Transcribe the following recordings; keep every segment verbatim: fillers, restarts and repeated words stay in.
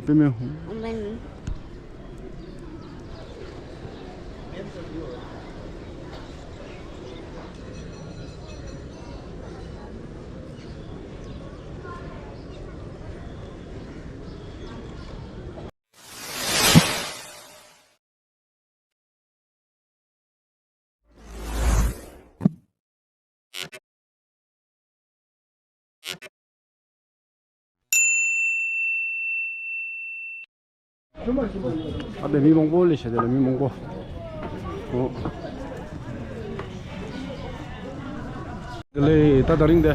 པདྨའི་ཧོང་། ཨ་བས་མི་མང་པོ་ལས་བྱས་དེ་ལ་མི་མང་པོ། ཨོ། ལས་ད་ད་རིང་དེ།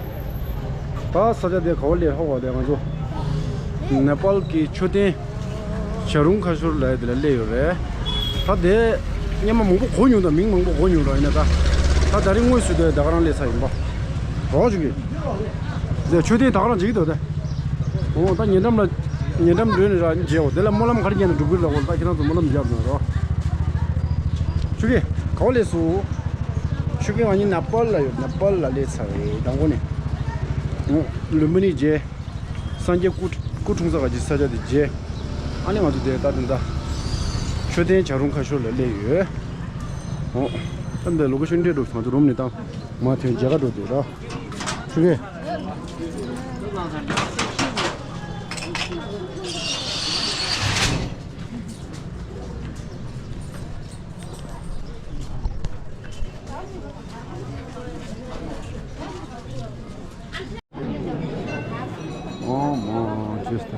ད་ས་ཆ་དེ་ག་བ་ལས་ཧོ་བ་དེ་ང་ཚོ། ནེ་པཱལ་གྱི་མཆོད་རྟེན། བྱ་རུང་ཁ་ཤོར་ལ་དེ་ལ་སླེབས་ཡོད་རེད། ད་དེ། སྔོན་མ་མང་པོ་གོ་མྱོང་དང་མིང་མང་པོ་གོ་མྱོང་ར་ཡིན་ན་ད། ད་ད་རིང་དངོས་སུ་དེ་ད་ག་རང་སླེབས་ས་ཡིན་པ། རོགས་བྱུང་གི། དེ་མཆོད་རྟེན་ད་ག་རང་འཇིག་གི་འདུག་དེ། འོ་ད་ཉེ་འགྲམ་ལ། ཉེ་འགྲམ་འགྲོས་ནས་ར་མཇལ་འོ་དེ་ལ་སྨོན་ལམ་ག་རེ་བརྒྱབ་ནས་འགྲུབ་གི་རེད་ལ་འོ་ད་ཁྱེད་རང་ཚོ་སྨོན་ལམ་བརྒྱབ་ན་རོགས། ཆུ་གི་ག་བ་སླེབས་སོང་། ཆུ་གི་ང་གཉིས་ནེ་པཱལ་ལ་ཡོད། ནེ་པཱལ་ལ་སླེབས་ཚར་རེད། དང་པོ་ནས། ལུམ་བི་ནི་མཇལ། སངས་རྒྱས་སྐུ་སྐུ་འཁྲུངས་ས་ག་ཅིག་ས་ཆ་དེ་མཇལ། ཨ་ནི་ང་ཚོ་དེ་ལྟ་དེ་འདྲ། མཆོད་རྟེན་བྱ་རུང་ཁ་ཤོར་ལ་སླེབས་ཡོད། འོ། ད་འདི་ལོ་ཀེ་ཤོན་སྤྲད་འགྲོ་ང་ཚོ་རུམ་ནས་བཏང་། མ་ཐོན་མཇལ་ཁ་འགྲོ་དེ་ར། ཆུ་གི། ཨོ་མ་ཇེས་ཏ།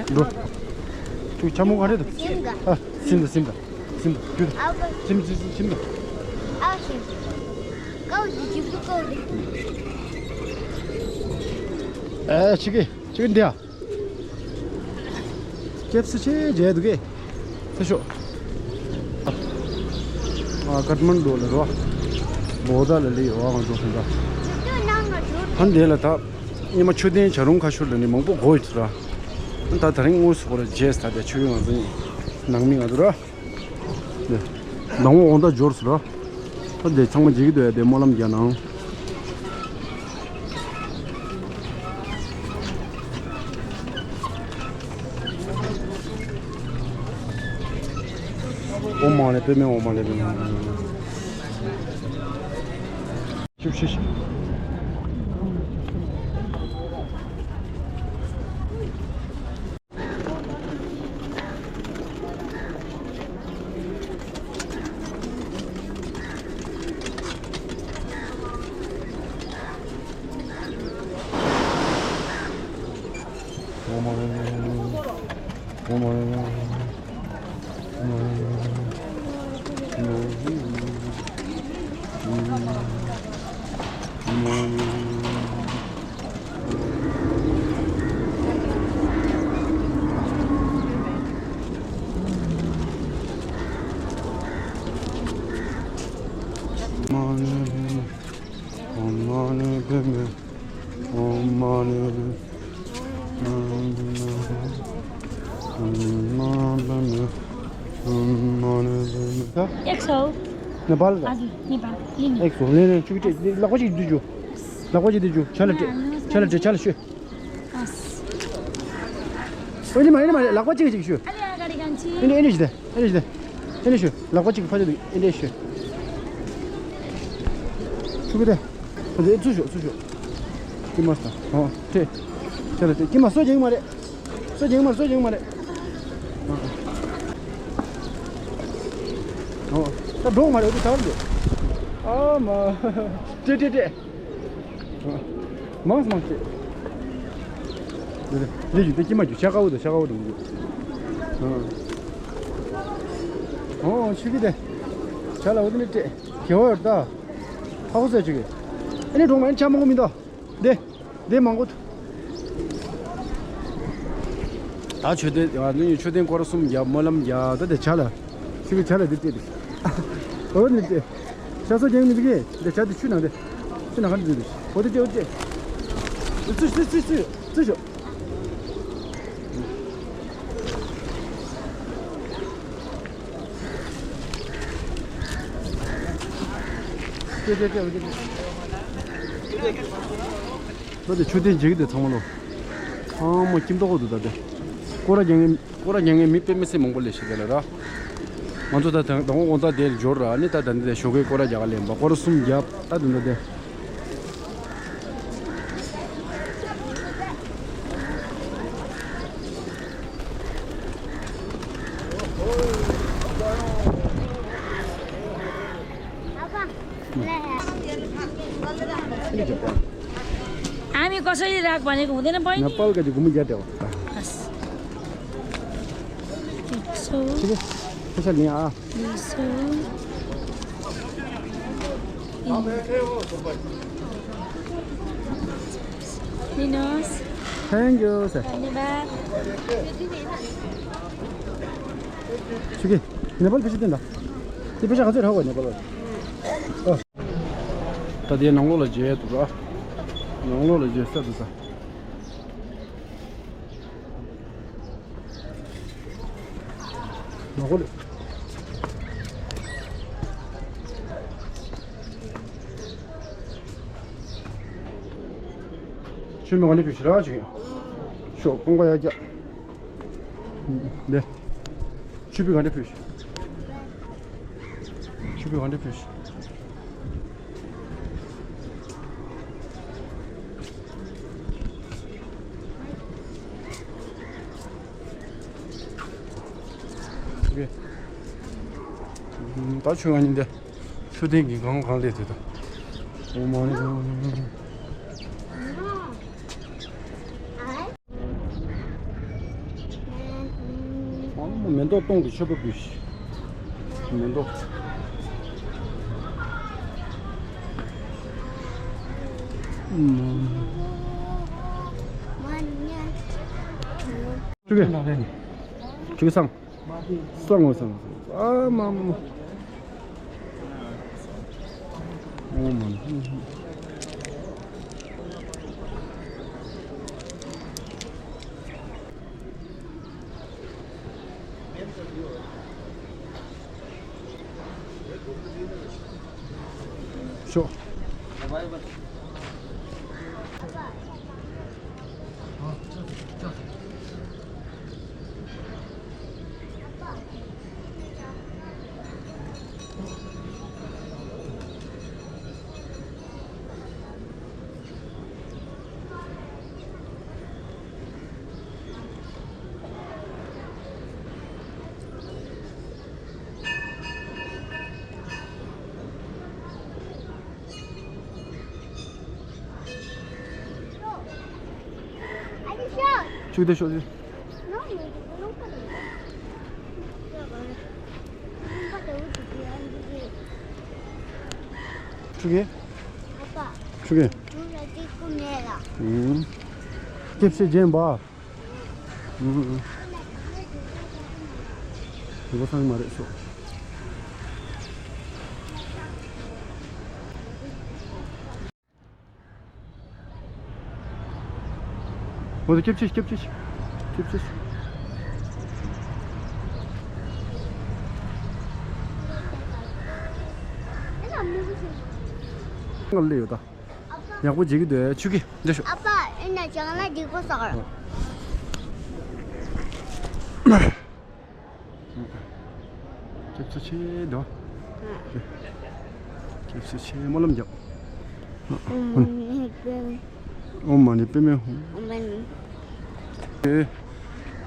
འགྲོ། ཁྱོད་ཆ་མོ་ག་རེ་འདུག་སིམ་ག་ཨ། སིམ་ད་སིམ་ད། སིམ་ད་རྒྱུ་ད། ཨ་བ། སིམ་སིམ་སིམ་སིམ་ད། ཨ་སིམ། ཀའོ་ཇི་ཇི་བུ་ཀའོ་ཇི། ཨེ་ཆི་གི་ཆི་གི་འདི་ཡ། སྐྱེབས་སུ་ཆེ་རྒྱལ་འདུག་གས། ཚེ་ཤོག་ཨ་ཀཏ་མན་ཌུ་ལ་རོ། བོ་དྷ་ལ་ལི་ཡོ་ང་ཚོ་ཧན་ད། ཧན་དེ་ལ་ད། ཉི་མ་མཆོད་རྟེན་བྱ་རུང་ཁ་ཤོར་ལ་ནི་མང་པོ་གོ་ཡོད་ཚུལ་ར། ད་ད་རིང་དངོས་སུ་གོ་ལ་རྗེས་ད་དེ་ཆོས་ཡོད་ང་ཚོ་ནང་མི་ང་ཚོ་ར། ནང་མོ་འོང་ད་འབྱོར་ཚུལ་ར། ད་དེ་ཚང་མ་འཇིག་གི་འདུག་ཡ་དེ་སྨོན་ལམ་རྒྱག་ནའང་། ཨོཾ་མ་ཎི་པདྨེ་ཧཱུྃ། མ་ཎི་པདྨེ་ཧཱུྃ། ཤུབ་ཤུབ་ཤུབ། एक सौ। नेपाल का? हजुर, नेपाल। लिनु। एक सौ। ले, ले, चुकी टे, ले, लगवा जी दीजो। लगवा जी दीजो। चल टे, चल टे, चल शे। हस्। ओले मारे, मारे, लगवा जी जी शे। अरे, अगाडि जान्छी। इने, इने जिदे, इने जिदे। इने शे, लगवा जी फाजे दे, इने शे। चुकी टे। अरे, चु शो, चु शो। कि मस्त। हो, टे। चल टे, कि मस्त जेंग मारे। སུ་ཡིན་མ་རེད། སུ་ཡིན་མ་རེད། ཨོ། ད་འགྲོ་མ་རེད། འདི་ཚར་འདུག་ཨ་མ། ཏྲེ་ཏྲེ་ཏྲེ། མང་སུ་མང་སུ། འདི་འདི་འདི་ཀྱི་མ་རྒྱུ་ཤ་ཀ་འུ་དུ་ཤ་ཀ་འུ་དུ་མི་རྒྱུ། ཨོ་ཤི་གི་དེ། ཤ་ལ་འུ་དུ་ནི་ཏྲེ། གེ་བ་ཡོད་ད། ཧ་གོ་ཟེར་ཅིག་ཨ་ནི་འགྲོ་མ་ཨ་ནི་ཆ་མང་པོ་མི་འདུག་དེ། དེ་མང་པོ། ད་མཆོད་རྟེན་ཡ་ནི་མཆོད་རྟེན་སྐོར་གསུམ་རྒྱབ་སྨོན་ལམ་རྒྱབ་ད་དེ་ཆ་ལ། ཆུ་བའི་ཆ་ལ་དེ་བལྟས་དེ། འོ་ནི་དེ། ཆ་སོ་རྒྱབ་ནི་དེ་གས་དེ་ཆ་དེ་ཆུ་ནང་དེ། ཆུ་ནང་ཁ་དེ་དེ། འོ་དེ་དེ་འོ་དེ། ཚུ་ཚུ་ཚུ་ཚུ་ཚུ་ཤོག་ད་དེ་མཆོད་རྟེན་མཇལ་གྱི་འདུག་ཚང་མ་ལོ། ཚང་མ་ཁྱིམ་ཐོག་གོ་འདུག་ད་དེ། སྐོར་ར་རྒྱག་མཁན་སྐོར་ར་རྒྱག་མཁན་མི་དཔེ་མི་སྲིད་མང་པོ་སླེབས་ཤག་དེ་ལ་ར། ང་ཚོ་ད་དང་དང་པོ་དགོང་དག་དེར་འབྱོར་ར་ནི་ད་ད་འདི་དེ་ཞོགས་ཀའི་སྐོར་ར་རྒྱག་ག་སླེབས་པ་སྐོར་ར་གསུམ་བརྒྱབ་ད་དེ་འདྲ་དེ། आमी कसरी राख भनेको हुँदैन बहिनी। नेपालका चाहिँ घुम्नु जाते हो। हस्। एक सौ। ठिकै। पैसा लिएँ आ। दुई सौ। लिनुहोस्। Thank you sir. धन्यवाद। ठिकै। नेपाल पैसा दिँदा। त्यो पैसा खर्च राख नेपाल। ད་དེ་ནང་ལོགས་ལ་མཇལ་འདུག་ར། ནང་ལོགས་ལ་མཇལ་ས་འདུག་ས། ནང་ལོགས་ལ། ཆུ་མི་ག་ནས་ཕུལ་ཞིག་ར་ཅིག་ཤོག་ཀོང་ཀ་ཡ་རྒྱ། འདི། ཆུ་བི་ག་འདྲ་ཕུལ། ཆུ་བི་ག་འདྲ་ཕུལ། ད་ཆུ་ང་ཉིན་འདི། མཆོད་རྟེན་གྱི་སྒང་གང་སླེབས་ཏེ་ད། འོ་མ་ནི། འོ་མ་མེ་ཏོག་སྟོང་གི་མཆོད་པ་འབུལ་ཞིག་མེ་ཏོག་ཨུམ། ཆུ་གེ་ཆུ་གེ་སང་། སང་ངོ་སང་། ཨ་མ་མ་མ། ཨོ་མ་ནི། ཤོག་ཆུ་དེ་ཤོག་ཅིག་ཆུ་གེ་ཆུ་གེ་སྐྱེབས་སེ་རྒྱན་པ། ཨུ་ཨུ། དེ་གོ་ཚང་མ་རེད་ཤོག་འོ་དེ་སྐྱེབས་ཆེ་སྐྱེབས་ཆེ་སྐྱེབས་ཆེ། ང་ལ་ཡོད་ད། ཡག་པོ་བྱེད་ཀྱི་འདུག་ཆུ་གི་འདི་ཤོག་ཨ་ཕ། ཨེ་ན་ཅང་ལ་འགྲིག་པོ་ཟ་གར། སྐྱེབས་ཚོ་ཆེ་འདུག་སྐྱེབས་ཚོ་ཆེ་སྨོན་ལམ་རྒྱབ། ཨོཾ་མ་ཎི་པདྨེ་ཧཱུྃ། ཨོཾ་མ་ཎི། ཨེ།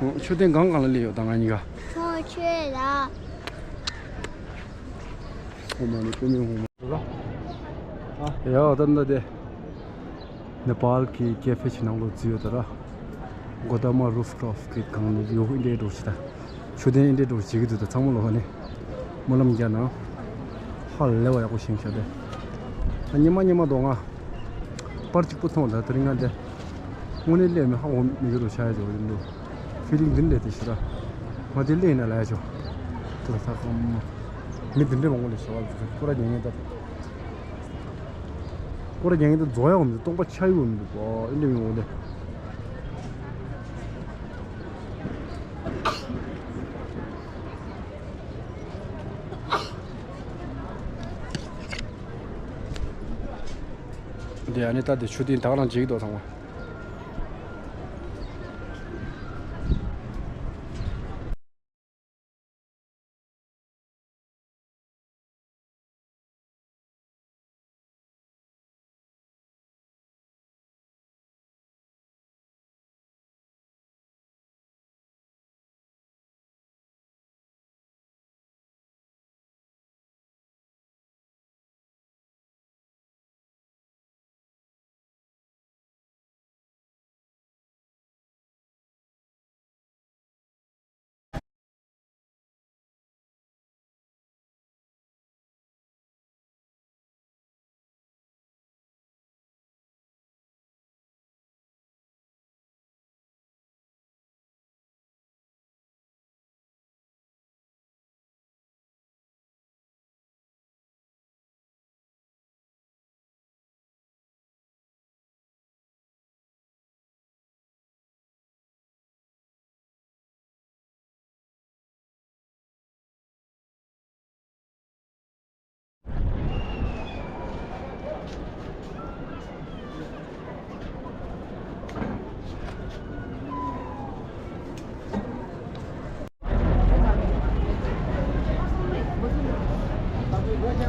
ཨོ་མཆོད་རྟེན་སྒང་གང་ལ་སླེབས་ཡོད་ད་ང་གཉིས་ཀ་ཁྱོད་ཆོས་ལ། ཨོཾ་མ་ཎི་པདྨེ་ཧཱུྃ། ཡ་ད་ད་དེ། ནེ་པཱལ་གྱི་ཀེ་ཧྥེ་ཆེ་ནང་ལོགས་འཛུལ་ཡོད་ད་ར། གོ་ད་མ་རུཕ་ཊོབ་གི་སྒང་ནས་ཡོ་ཨིན་འདྲའི་འགྲོ་ཞིག་ད། མཆོད་རྟེན་ཨིན་འདྲའི་འགྲོ་བྱེད་ཀྱི་འདུག་ད་ཚང་མ་ལོ་ཧ་ནི། སྨོན་ལམ་རྒྱག་ན། ཧ་ལས་པ་ཡག་པོ་ཞིག་བྱ་དེ། ད་ཉི་མ་ཉི་མ་དོ་ང་། པར་གཅིག་པུ་མཐོང་ད་དེ་རིང་ང་དེ། དངོས་གནས་སླེབས་ནས་ཧ་གོ་མི་འགྱུར་རོ་ཆ་ཡ་ཇོ་རིན་འདུག་ཕི་ལིང་འདི་འདྲ་དེ་ཞིག་ར། ང་དེ་སླེབས་ན་ལ་ཡ་ཇོ། དེ་ལ་ས་ཁམས། མི་འདི་འདྲ་མང་པོ་ལས་བྱ་བ་ལ་ཁོ་ར་ཉན་ངེས་ད། སྐོར་ར་རྒྱག་མཁན་དེ་རྫོགས་ཡག་འོང་དུས་སྟོང་པ་ཆགས་ཡོད་འདུག་གོ་ཨིན་དྲ་ཡོང་དེ། འདི་ཨ་ནི་ད་འདི་མཆོད་རྟེན་ད་ག་རང་མཇལ་གྱི་འདུག་ཚང་མ།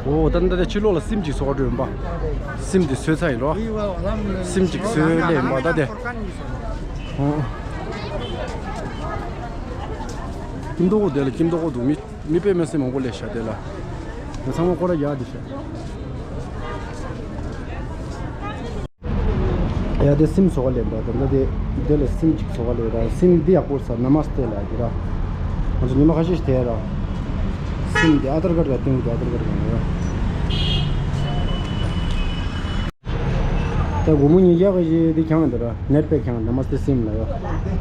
འོ་ད་ལྟ་དེ་ཕྱི་ལོགས་ལ་སིམ་གཅིག་བཟོ་ག་འགྲོ་ཡིན་པ། སིམ་དེ་བཟོས་ཚར་ཡིན་རོ། སིམ་གཅིག་བཟོས་ལས་ཡིན་པ་ད་དེ། འོ། ཁྱིམ་ཐོག་དེ་ལ་ཁྱིམ་ཐོག་འདུག་མི་མི་དཔེ་མི་སྲིད་མང་པོ་སླེབས་ཤག་དེ་ལ། ཚང་མ་སྐོར་ར་རྒྱག་དེ་ཤག་ཡ་དེ་སིམ་བཟོ་ག་ལེན་པ་དང་ད་དེ་དེ་ལ་སིམ་གཅིག་བཟོ་ག་ལེན་ར་སིམ་འདི་ཡག་པོ་ས་ན་མ་སྟེ་ལ་དེ་ར། ང་ཚོ་ཉི་མ་ཁ་ཤས་ཤིག་དེ་ར། སིམ་འདི་ཨ་དར་ཀར་ག་སྟེང་གི་ཨ་དར་ཀར་ག་ཡོད། ད་སྒོར་མོ་ཉིས་བརྒྱ་ག་ཞིག་འདི་ཁྱང་འདི་ར་ནེར་པེ་ཁྱང་ན་མ་སྟེ་སིམ་ལ་ཡོད།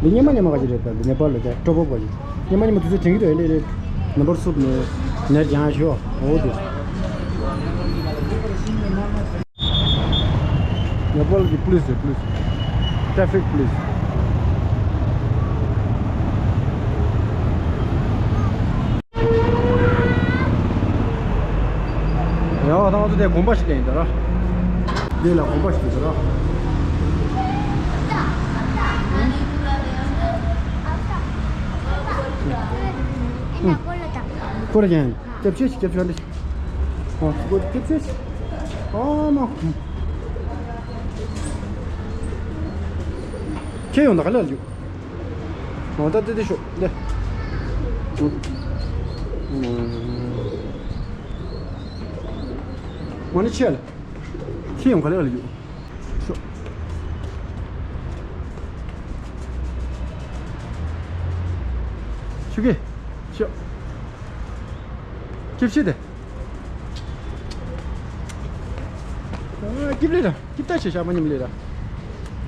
འདི་སྙེ་མ་སྙེ་མ་ག་ཞིག་རེད་ད་འདི་ནེ་པཱལ་ལ་དེ་ཀྲོ་པོ་ག་ཞིག་སྙེ་མ་སྙེ་མ་དུས་ཚོད་དྲན་གི་རེད་ལེ་ལེ། ནམ་བར་སུབ་ནས་ནེར་ཀྱང་ཤོ་འོ་དེ། Nepal གི་police རེད། police. Traffic police. ཡང་ད་ང་ཚོ་དེ་དགོན་པ་ཞིག་ལ་ཡིན་ད་ར། འདི་ལ་དགོན་པ་ཞིག་ཡོད་ད་ར། སྐོར་ཀྱང་སྐྱབས་ཆེ་ཞིག་སྐྱབས་ཆེ་འདི། ཨོ་ཁོ་སྐྱབས་ཆེ་ཞིག་ཨ་མ། ཁྱེད་ཡོང་ད་ག་ལ་ཡོད། ཨོ་ད་དེ་དེ་ཤོག་དེ། ང་ནི་ཆེ་ལ། ཁྱེད་ཡོང་ག་ལ་ལ་ཡོད། ཤོག་ཆུ་གེ་ཤོག་སྐྱིབས་ཤི་དེ། སྐྱིབས་ལེ་ར་སྐྱིབས་ད་ཤེ་ཤ་མ་ཉམས་ལེ་ར།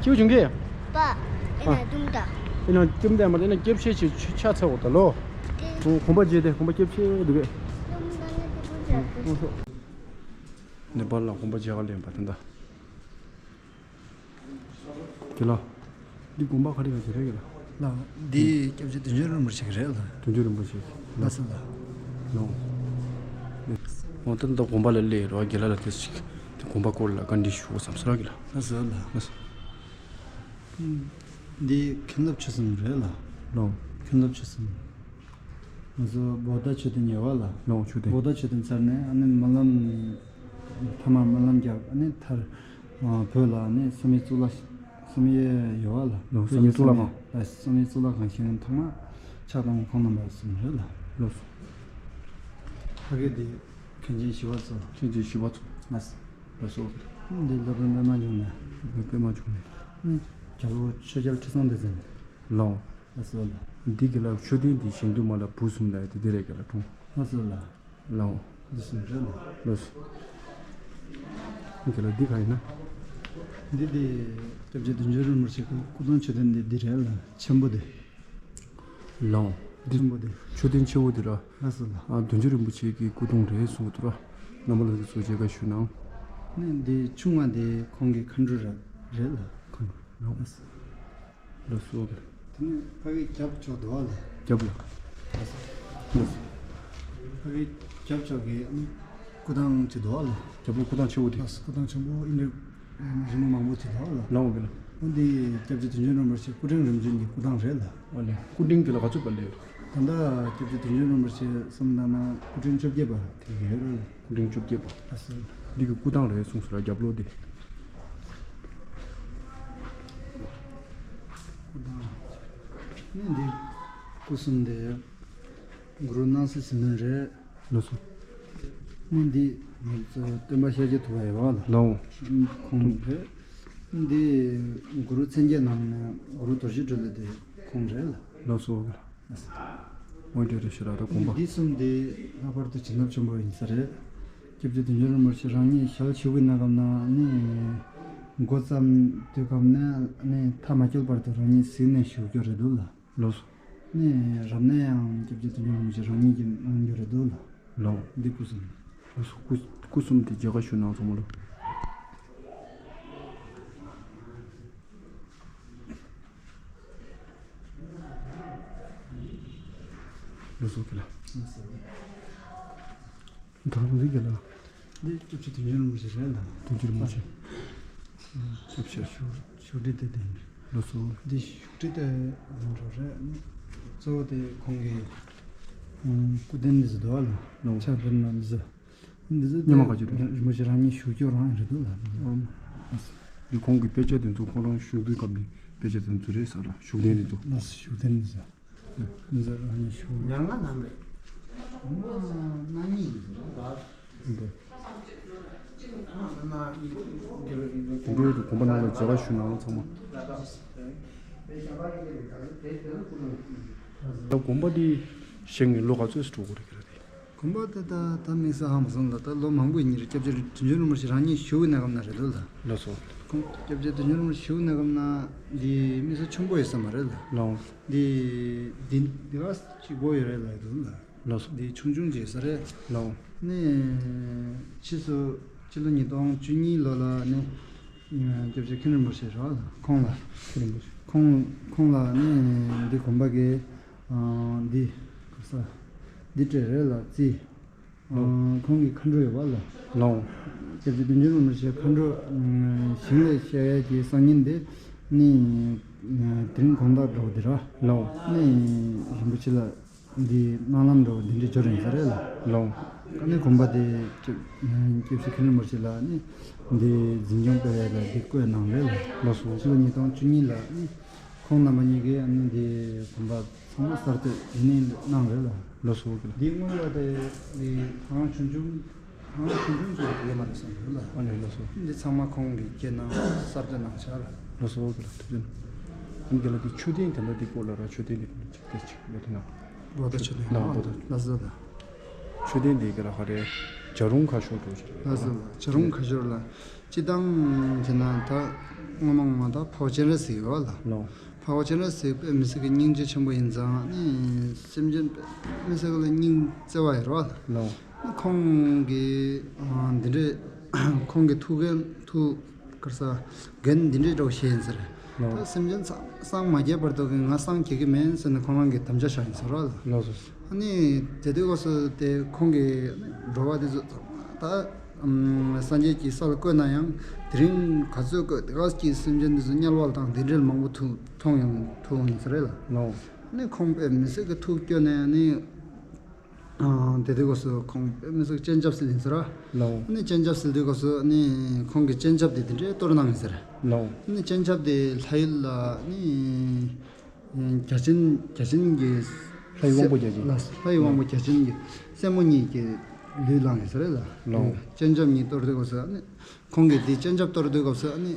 ཁྱེའུ་བྱུང་གེ་ཡ། པ། ཨེ་ན་ཏུམ་ད། ཨེ་ན་ཏུམ་ད་མ་ཨེ་ན་སྐྱིབས་ཤི་ཆུ་ཆ་ཚ་འོ་ད་ལོ། ཏུམ་ད་ནི་ཏུམ་ད། ནེ་པཱལ་ལ་དགོན་པ་མཇལ་ག་ལེན་པ་དེ་འདྲ། དགེ་ལགས། འདི་དགོན་པ་ག་རེ་ག་རེ་རེད་དགེ་ལགས། ལགས། འདི་སྐྱབས་རྗེ་བདུད་འཇོམས་རིན་པོ་ཆེ་གི་རེད་ལགས། བདུད་འཇོམས་རིན་པོ་ཆེ། ལགས་སོ་ལགས། ལགས། འོ་ད་ལྟ་དགོན་པ་ལ་སླེབས་རོགས་དགེ་ལགས་ལ་དེ་ཞིག་དེ་དགོན་པ་སྐོར་ལ་བཀའ་འདྲི་ཞུ་བསམ་སོང་ར་དགེ་ལགས། ལགས་སོ་ལགས། ལགས་སོ། འདི་མཁན་སློབ་ཆོས་གསུམ་རེད་ལགས། ལགས། མཁན་སློབ་ཆོས་གསུམ། ང་ཚོ་བོ་ད་མཆོད་རྟེན་ཡོད་པ་ལགས། ལགས་མཆོད་རྟེན། བོ་ད་མཆོད་རྟེན་ཚར་ནས་ཨ་ནི་སྨོན་ལམ། ཐ་མར་སྨོན་ལམ་རྒྱབ་ཨ་ནི་མཐར། བོད་ལ་ཨ་ནི་བསམ་ཡས་གཙུག་ལག་བསམ་ཡས་ཡོད་པ་ལགས། ལགས་བསམ་ཡས་གཙུག་ལག་ཁང་། ལགས་བསམ་ཡས་གཙུག་ལག་ཁང་ཞིག་ཐ་མ་ཕྱག་དང་ཁོང་རྣམ་པ་གསུམ་རེད་ལགས། ལགས་སོ། ཕ་གི་འདི་མཁན་ཆེན་ཞི་བ་འཚོ། མཁན་ཆེན་ཞི་བ་འཚོ། ལགས་སོ། ལགས་སོ། འདི་སློབ་དཔོན་པད་མ་འབྱུང་གནས། སློབ་དཔོན་པད་མ་འབྱུང་གནས། རྒྱལ་པོ་ཆོས་རྒྱལ་ཁྲི་སྲོང་ལྡེ་བཙན། ལགས། ལགས་སོ་ལགས། འདི་གི་ལ་མཆོད་རྟེན་འདི་བཞེངས་དུས་མ་ལ་བུ་གསུམ་ལ་དེ་འདི་རེད་གི་ལ་འཁྲུངས། ལགས་སོ་ལགས། ལགས། འདི་གསུམ་རེད་ལགས། ལགས་སོ། འདི་ལ་འདི་ག་ཡིན་ན། འདི་དེ་སྐྱབས་རྗེ་བདུད་འཇོམས་རིན་པོ་ཆེ་གི་སྐུ་གདུང་མཆོད་རྟེན་འདི་འདི་རེད་ལགས། ཆེན་པོ་དེ། ལགས། འདི་ཆེན་པོ་དེ། མཆོད་རྟེན་ཆེ་བོ་དེ་ར། ལགས་སོ་ལགས། ཨ་བདུད་འཇོམས་རིན་པོ་ཆེ་གི་སྐུ་གདུང་རེད་གསུངས་འདུག་ར། རྣམ་པ་ལྷན་རྒྱས་ཚོ་མཇལ་ཁ་ཞུ་གནང་། ནི་འདི་ཆུང་བ་འདི་ཁོང་གི་མཁའ་འགྲོ་ར་རེད་ལགས། མཁའ་འགྲོ་ར། ལགས་སོ། ལགས་སོ། དེ་ནས་ཕ་གི་རྒྱབ་ཕྱོགས་འདུག་བ་ལགས། རྒྱབ་ལ། ལགས་སོ། ལགས་སོ། ཕ་གི་རྒྱབ་ཕྱོགས་ཀྱི་སྐུ་ཐང་ཅིག་འདུག་བ་ལགས། རྒྱབ་ལ་སྐུ་ཐང་ཆེ་བོ་དེ། ལགས་སོ། སྐུ་ཐང་ཆེན་པོ་ཨིན་དྲ། རིང་མོ་མང་པོ་ཅིག་ལ་ལ། ལའོ་གི་ལ། འོ་འདི་སྐྱབས་རྗེ་དོན་གྲུབ་རིན་པོ་ཆེ་སྐུ་ཕྲེང་རིམ་བྱོན་གྱི་སྐུ་ཐང་རེད་ལ། ཨོ་ལེ། སྐུ་ཕྲེང་དེ་ལ་ག་ཚོད་པ་སླེབས་ཡོད། ད་ལྟ་སྐྱབས་རྗེ་དོན་གྲུབ་རིན་པོ་ཆེ་གསུམ་ལྟར་ན་སྐུ་ཕྲེང་བཅོ་བརྒྱད་པ་དེ་ཡོད་རེད་ལ། སྐུ་ཕྲེང་བཅོ་བརྒྱད་པ། ལགས་སོ། འདི་གི་སྐུ་ཐང་རེད་གསུངས་སོ་ར་རྒྱབ་ལོགས་དེ། སྐུ་ཐང་། ནི་འདི་སྐུ་གསུམ་དེ་གུ་རུ་སྣང་སྲིད་ཟིལ་གནོན་རེད། ལགས་སོ། ནི་འདི་ང་ཚོ་སྟོན་པ་ཤཱཀྱ་ཐུབ་པ་ཡོད་བ་ལ། ལའོ། ཁོང་རེད། འདི་གུ་རུ་མཚན་བརྒྱད་ནང་ནས་གུ་རུ་རྡོ་རྗེ་གྲོལ་ལ་དེ་ཁོང་རེད་ལ། ལགས་སོ། འོ་དེ་རེད་ཤི་ར་ད་དགོངས་པ། འདི་གསུམ་དེ་ལྷག་པར་དུ་བྱིན་རླབས་ཆེན་པོ་ཡིན་ས་རེད། སྐྱབས་རྗེ་དོན་གྲུབ་རིན་པོ་ཆེ་རང་ཉིད་ཞལ་བཞུགས་པའི་གནས་སྐབས་ན་ནི་འགོ་བརྩམས་དུས་སྐབས་ནས་ནི་མཐའ་མ་སྐྱེལ་བར་དུ་རང་ཉིད་གཟིགས་ནས་བཞུགས་རྒྱུ་རེད་འདུག་ལ། ལགས་སོ། ནི་རབ་གནས་ཡང་སྐྱབས་རྗེ་དོན་གྲུབ་རིན་པོ་ཆེ་རང་ཉིད་ཀྱིས་གནང་རྒྱུ་རེད་འདུག་ལ། ལའོ། འདི་སྐུ་གསུམ། ལགས་སོ། སྐུ་སྐུ་གསུམ་དེ་མཇལ་ཁ་ཞུ་གནང་ཚང་མ་ལོ། ལགས་སོ་ཁྱེད་ལ། ད་རུང་འདི་ག་ལ། འདི་སྐྱབས་རྗེ་དོན་གྲུབ་རིན་པོ་ཆེ་རེད་ལ། དོན་གྲུབ་རིན་པོ་ཆེ། སྐྱབས་རྗེ། བཞུགས་བཞུགས་ཁྲི་དེ་དེ། ལགས་སོ། འདི་བཞུགས་ཁྲི་དེ་འགྲོ་རེད། གཙོ་བོ་དེ་ཁོང་གི་སྐུ་རྟེན་འདི་ཟེར་འདུག་ལ། ལོ། ཕྱག་དཔེར་ན་འདི་ཟེར། འདི་ཟེར་སྙེ་མ་ག་ཅི་རེད། རིན་པོ་ཆེ་རང་ཉིད་བཞུགས་སྐྱོར་རང་རེད་འདུག་ལ། ཨོ། འདི་ཁོང་གི་དཔེ་ཆ་དེ་ཚོ་ཁོང་རང་བཞུགས་དུས་སྐབས་ནས་དཔེ་ཆ་དེ་ཚོ་རེད་ཟེར་ལ། བཞུགས་གདན་དེ་ཚོ། ལགས་སོ། བཞུགས་གདན་འདི་ཟེར། མི་ཟེར་རང་ཉིད་ཞུ། ཉང་ང་ནང་རེད། ང་གཉིས་ཡིན་ཟེར་ད། འདི། དེ་འདྲའི་དགོན་པ་ནང་ལ་མཇལ་ཁ་ཞུ་ནའང་ཚང་མ། ད་དགོན་པ་འདི་བཞེངས་ནས་ལོ་ག་ཚོད་ཙམ་འགྲོ་གི་རེད་ཁྱེད་རང་དེ། དགོན་པ་དེ་ད་ད་དམིགས་བསལ་ཧ་མ་སོང་ལ། ད་ལོ་མང་པོ་ཡིན་ནི་རེད། སྐྱབས་རྗེ་དོན་གྲུབ་རིན་པོ་ཆེ་རང་ཉིད་བཞུགས་པའི་གནས་སྐབས་ན་རེད་འདུག་ལ། ལགས་སོ། ཁོང་སྐྱབས་རྗེ་དོན་གྲུབ་རིན་པོ་ཆེ་བཞུགས་པའི་གནས་སྐབས་ན་འདི་དམིགས་བསལ་ཆེན་པོ་ཡོད་ས་མ་རེད་ལ། ལགས། འདི་འདི་འདི་ག་ཅིག་སྒོ་ཡོད་རེད་ལ་ཡོད་འདུག་ལ། ལགས་སོ། འདི་ཆུང་ཆུང་ཅིག་ས་རེད། ལགས། ནི་ཕྱིས་སུ་ཕྱི་ལོ་ཉིས་སྟོང་བཅུ་གཉིས་ལོ་ལ་ནི་སྐྱབས་རྗེ་མཁན་རིན་པོ་ཆེ་རེད་ལ། ཁོང་ལ། མཁན་རིན་པོ་ཆེ། ཁོང་ཁོང་ལ་ནི་འདི་དགོན་པ་གི་འདི་ག་ས་འདི་སྤྲད་རེད་ལ་རྩིས། ཁོང་གི་མཁའ་འགྲོ་ཡོད་པ་ལ། ལོ། སྐྱབས་རྗེ་དོན་གྲུབ་རིན་པོ་ཆེ་མཁའ་འགྲོ་ཞིང་ལས་བཤད་ཡས་ཀྱི་སང་ཉིན་དེ་ནི་དེ་རིང་དགོང་དག་འགྲོ་དེ་ར། ལོ། ནི་རིན་པོ་ཆེ་ལ་འདི་གནང་ལམ་འགྲོ་དེ་འདྲའི་འབྱོར་ཡིན་ས་རེད་ལ། ལོ། ཀ་ནི་དགོན་པ་དེ་སྐྱབས་སྐྱབས་རྗེ་མཁན་རིན་པོ་ཆེ་ལ་ནི་འདི་འཛིན་སྐྱོང་སྤེལ་ཡས་ལ་འདི་བསྐོས་གནང་རེད་ལ། ལོ་སོ། ཕྱི་ལོ་ཉིས་སྟོང་བཅུ་གཉིས་ལ་ནི་ཁོང་རྣམ་པ་གཉིས་ཀས་ནི་འདི་དགོན་པ་ཚང་མ་གསར་གཏོད་ཡིན་ནི་གནང་རེད་ལ། ལོ་སོ་གི་ལ། འདི་སྔོན་ལ་དེ་ནི་ཧང་ཆུང་ཆུང་ཧང་ཆུང་ཆུང་ཚོ་ཡོད་མ་རེད་བསམ་ཡོད་ལ། ཨ་ནི་ལོ་སོ། འདི་ཚང་མ་ཁོང་གིས་སྐྱེ་གནང་གསར་གཏོད་གནང་ཆགས་ལ། ལོ་སོ་གི་ལ་ཐུགས་རྗེ་ཆེ། ཨ་ནི་དེ་ལ་དེ་མཆོད་རྟེན་དེ་ལ་དེ་སྐོར་ལ་ར་མཆོད་རྟེན་དེ་ཅིག་དེ་ཅིག་ཡོད་དེ་ན། བོ་ད་མཆོད་རྟེན་ལ་བོ་ད། ལ་སོ་ད། མཆོད་རྟེན་དེ་གི་ལ་ཧ་རེ་བྱ་རུང་ཁ་ཤོར་འགྲོ་ཅིག་ལ་སོ་ལ། བྱ་རུང་ཁ་ཤོར་ལ། སྤྱི་བཏང་བྱས་ན་ད་སྔོན་མ་སྔོན་མ་ད་འཕགས་པ་སྤྱན་རས་གཟིགས་ཡོད་ལ། ལོ། འཕགས་པ་སྤྱན་རས་གཟིགས་དཔེ་མི་སྲིད་ཀྱི་སྙིང་རྗེ་ཆེན་པོ་ཡིན་ཙང་ནི་སེམས་ཅན་དཔེ་མི་སྲིད་ཀྱི་ལ་སྙིང་བརྩེ་བ་ཡོད་རེད་བ་ལ། ལོ། ཁོང་གི་འདི་འདྲའི་ཁོང་གི་ཐུགས་འགན་ཐུགས་ག་རེ་ཟ་འགན་འདི་འདྲའི་འདྲ་བོ་བཞེས་ཡིན་ཟེར། ལོ། ད་སེམས་ཅན་ཚང་སངས་མ་རྒྱས་བར་དུ་གི་ང་སངས་རྒྱས་ཀྱི་མིན་ཟེར་ནས་ཁོང་རང་གི་དམ་བཅའ་བཞག་ཡིན་ཟེར་བ་ལ། ལོ་སོ། ཨ་ནི་དེ་དུས་སྐབས་སུ་དེ་ཁོང་གིས་འགྲོ་བ་དེ་ཚོ་ད་སངས་རྒྱས་ཀྱི་ས་ལ་བཀོད་ན་ཡང་དེ་རིང་ག་ཚོད་བཀོད་དེ་ག་ཅིག་སེམས་ཅན་དེ་ཚོ་དམྱལ་བ་དང་དེ་འདྲའི་མང་པོ་ཐུག་མཐོང་ཡང་ཐུག་ཡིན་ཟེར་རེད་ལ། ལོ། ཨ་ནི་ཁོང་དཔེ་མི་སྲིད་ཀྱི་ཐུགས་སྐྱོ་ནས་ཨ་ནི། དེ་དུས་སྐབས་སུ་ཁོང་དཔེ་མི་སྲིད་སྤྱན་ཆབ་སིལ་ཡིན་ཟེར་ར། ལའོ། ཨ་ནི་སྤྱན་ཆབ་སིལ་དུས་སྐབས་སུ་ཨ་ནི་ཁོང་གི་སྤྱན་ཆབ་དེ་དེ་འདྲའི་གཏོར་གནང་ཡིན་ཟེར། ལའོ། ཨ་ནི་སྤྱན་ཆབ་དེ་ལྷ་ཡུལ་ལ་ཨ་ནི་བརྒྱ་བྱིན་བརྒྱ་བྱིན་གྱི་ལྷ་ཡི་དབང་པོ་བརྒྱ་བྱིན། ལ་ལྷ་ཡི་དབང་པོ་བརྒྱ་བྱིན་གྱི་སྲས་མོ་གཉིས་ཀྱི་ལུས་བླངས་ཡིན་ཟེར་རེད་ལ། ལའོ། སྤྱན་ཆབ་གཉིས་གཏོར་དུས་སྐབས་སུ་ཨ་ནི། ཁོང་གིས་འདི་སྤྱན་ཆབ་གཏོར་དུས་སྐབས་སུ་ཨ་ནི།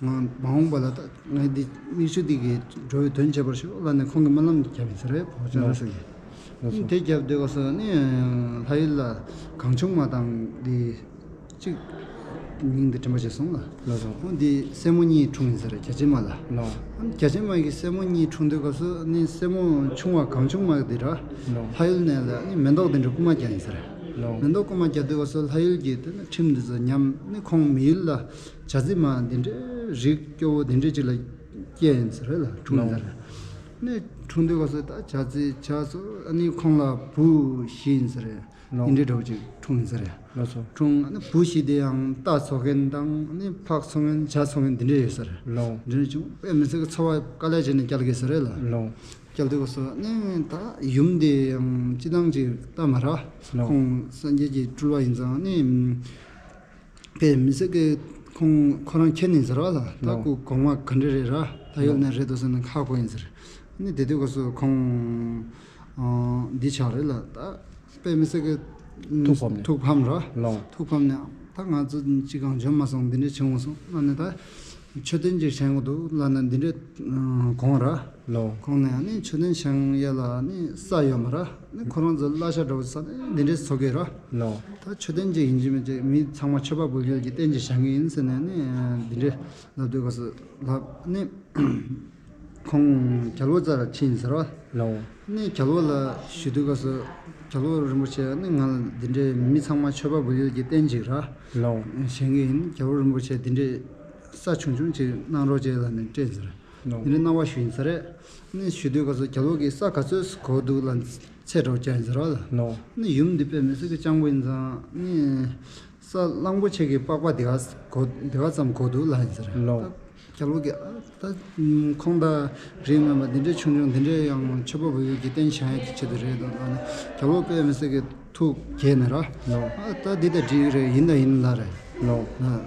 མ་འོངས་པ་ལ་ད་ངས་འདི་མིག་ཆུ་འདི་གིས་འགྲོ་བའི་དོན་བྱེད་པར་ཤོག་ལབ་ནས་ཁོང་གིས་སྨོན་ལམ་འདི་བརྒྱབ་ཡིན་ས་རེད། འཕགས་པ་སྤྱན་རས་གཟིགས་ཀྱིས། ལགས་སོ། དེ་བརྒྱབ་དུས་སྐབས་སུ་ཨ་ནི། ལྷ་ཡུལ་ལ་གང་བྱུང་མ་དང་འདི་གཅིག་མིང་འདི་དྲན་པ་བྱས་སོང་ལ། ལགས་སོ། འོ་འདི་སྲས་མོ་གཉིས་འཁྲུངས་ཡིན་ས་རེད། བརྒྱ་བྱིན་མ་ལ། ལགས། བརྒྱ་བྱིན་མ་གི་སྲས་མོ་གཉིས་འཁྲུངས་དུས་སྐབས་སུ་ཨ་ནི་སྲས་མོ་ཆུང་བ་གང་བྱུང་མ་འདི་ར། ལགས། ལྷ་ཡུལ་ནས་ལ་ཨ་ནི་མེ་ཏོག་འདི་འདྲ་རྐུ་མ་བརྒྱབ་ཡིན་ས་རེད། ལགས། མེ་ཏོག་རྐུ་མ་བརྒྱབ་དུས་སྐབས་སུ་ལྷ་ཡུལ་གྱི་དེ་ནི་ཁྲིམས་འདི་ཚོ་ཉམས་ནི་ཁོང་མི་ཡུལ་ལ། བྱ་ཙི་མ་འདི་འདྲའི་རིགས་སྐྱོ་བོ་འདི་འདྲའི་ཅིག་ལ་སྐྱེས་ཡིན་ཟེར་རེད་ལ། འཁྲུངས་ཡིན་ཟེར་རེད། ནས་འཁྲུངས་དུས་སྐབས་སུ་ད་བྱ་ཙི་བྱ་ཚོ་ཨ་ནི་ཁོང་ལ་བུ་བཞི་ཡིན་ཟེར་རེད། ལོ། འདི་འདྲའི་འདྲ་བོ་ཅིག་འཁྲུངས་ཡིན་ས་རེད། ལགས་སོ། འཁྲུངས་ཨ་ནི་བུ་བཞི་དེ་ཡང་རྟ་འཚོ་མཁན་དང་ཨ་ནི་ཕག་འཚོ་མཁན་བྱ་འཚོ་མཁན་འདི་འདྲ་ཡོད་ས་རེད། ལོ། འདི་འདྲ་བྱུང་དཔེ་མི་སྲིད་ཀྱི་འཚོ་བ་དཀའ་ལས་བྱས་ནས་བསྐྱལ་གི་ས་རེད་ལ། ལོ། བསྐྱལ་དུས་སྐབས་སུ་ཨ་ནི་ད་ཡུམ་དེ་ཡང་སྤྱི་བཏང་ཅིག་ལྟ་མ་ར། ལོ། ཁོང་སངས་རྒྱས་ཀྱི་སྤྲུལ་བ་ཡིན་ཙང་ཨ་ནི། དཔེ་མི་སྲིད་ཀྱི་ཁོང་ཁོ་རང་མཁྱེན་ཡིན་ཟེར་བ་ལ། ད་ལོ། ཁོ་གོང་མ་ག་འདྲ་རེད་ར། ད་ཡོད་ལོ། ནས་རེད་འདུག་ཟེར་ནས་ཧ་གོ་ཡིན་ཟེར། ནི་དེ་དུས་སྐབས་སུ་ཁོང་ཨ་འདི་ཆགས་རེད་ལ། ད་དཔེ་མི་སྲིད་ཀྱི་ཐུགས་ཕམ་ནས། ཐུགས་ཕམ་ར། ལོ། ཐུགས་ཕམ་ནས་ད་ང་ཚོ་ཅི་གང་འཇོན་མ་སོང་འདི་འདྲ་བྱུང་སོང་ལ་ནི་ད། མཆོད་རྟེན་ཅིག་བཞེངས་དགོས་འདུག་ལབ་ནས་འདི་འདྲའི་དགོངས་ར། ལོ། དགོངས་ནས་ཨ་ནི་མཆོད་རྟེན་བཞེངས་ཡ་ལ་ཨ་ནི་ས་ཡོད་མ་ར། ཨ་ནི་ཁོ་རང་ཚོ་གླ་ཆ་འདྲ་བོ་ས་ནས་འདི་འདྲའི་བཟོ་གི་ར། ལོ། ད་མཆོད་རྟེན་ཅིག་ཡིན་གཅིག་མིན་གཅིག་མི་ཚང་མ་མཆོད་པ་འབུལ་ཡུལ་གྱི་རྟེན་ཅིག་བཞེངས་གི་ཡིན་ཟེར་ནས་ཨ་ནི་འདི་འདྲའི་ལབ་དུས་སྐབས་སུ་ལབ་ཨ་ནི། ཁོང་རྒྱལ་པོ་རྩ་ལ་ཕྱིན་ཟེར་བ། ལའོ། ནི་རྒྱལ་པོ་ལ་ཞུ་དུས་སྐབས་སུ་རྒྱལ་པོ་རིན་པོ་ཆེ་ནི་ང་ལ་འདི་འདྲའི་མི་ཚང་མ་མཆོད་པ་འབུལ་ཡུལ་གྱི་རྟེན་ཅིག་ར། ལའོ། བཞེངས་ཀྱི་ཡིན། རྒྱལ་པོ་རིན་པོ་ཆེ་འདི་འདྲའི་ས་ཆུང་ཆུང་ཅིག་གནང་རོགས་བྱེད་ལབ་ནས་སྤྲད་ཟེར། ལའོ། འདི་འདྲའི་གནང་བ་ཞུ་ཡིན་ཟེར་རེད། ནི་ཞུ་དུས་སྐབས་སུ་རྒྱལ་པོ་གིས་ས་ག་ཚོད་གོ་འདུག་ལ་ཚད་གྲོགས་ཅན་ཟེར་བ་ལ། ལའོ། ནི་ཡུམ་འདི་དཔེ་མི་སྲིད་ཀྱི་སྤྱང་པོ་ཡིན་ཙང་ནི། ས་གླང་པོ་ཆེ་གི་པགས་པ་དེ་ག་གོ་དེ་ག་ཙམ་གོ་འདུག་ལབ་ཡིན་ཟེར། ལོ། ད་རྒྱལ་པོ་གིས་ཨ་ད་ཁོང་ད་རིགས་དམན་པ་འདི་འདྲའི་ཆུང་ཆུང་འདི་འདྲའི་ཡང་མཆོད་པ་འབུལ་ཡུལ་གྱི་རྟེན་བཞེངས་ཡ་གི་ཆེད་དུ་རེད་འདུག་ལབ་ནས་རྒྱལ་པོ་དཔེ་མི་སྲིད་ཀྱི་ཐུགས་དགྱེས་ནས་ར། ལོ། ཨ་ད་འདི་ད་འགྲིག་རེད། ཡིན་ད་ཡིན་ལབ་རེད། ལོ།